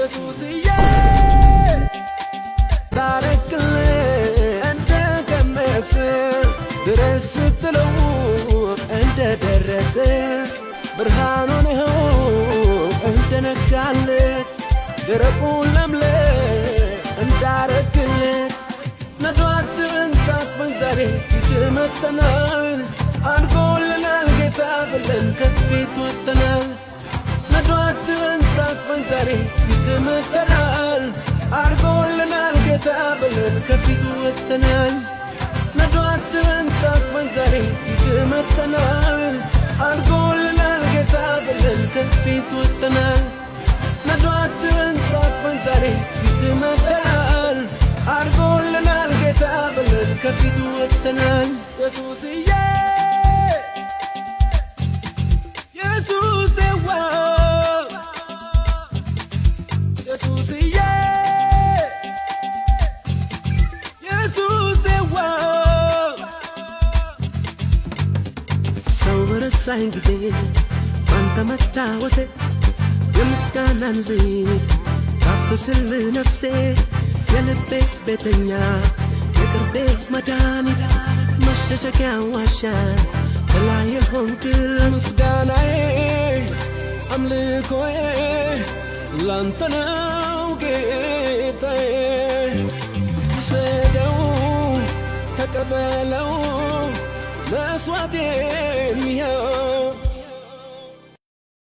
ኢየሱስዬ ታረክልን እንደቀመሰ ድረስ ስትለው እንደደረሰ ብርሃኑን ይኸው እንደነጋለት ደረቁን ለምለም እንዳረግለት ነዷችንን ታቅፈን ዛሬ ፊት መጥተናል። አድርጎልናል ጌታ ብለን ከፊት ወጥተናል። ነዷችንን ታቅፈን ዛሬ ፊት መጥተናል። አድርጎልናል ጌታ ብለን ከፊቱ ወጥተናል። ነዷችንን ታቅፈን ዛሬ ፊት መጥተናል። አድርጎልናል ጌታ ብለን ከፊት ወጥተናል። ነዷችንን ታቅፈን ዛሬ ፊት መጥተናል። አድርጎልናል ጌታ ብለን ከፊቱ ወጥተናል። ኢየሱስዬ ኢየሱስዋ ኢየሱስዬ ኢየሱስዋ ሰው በረሳኝ ጊዜ ባንተ መታወሴ የምስጋናን ዘይት ታፍስስል ነፍሴ የልቤ ቤተኛ የቅርቤ መድኃኒት መሸሸጊያ ዋሻ ጥላ የሆንክል ምስጋናዬ አምልኮዬ ላንተ ነው ጌታዬ። ውሰደው ተቀበለው መስዋዕቴን ይኸው።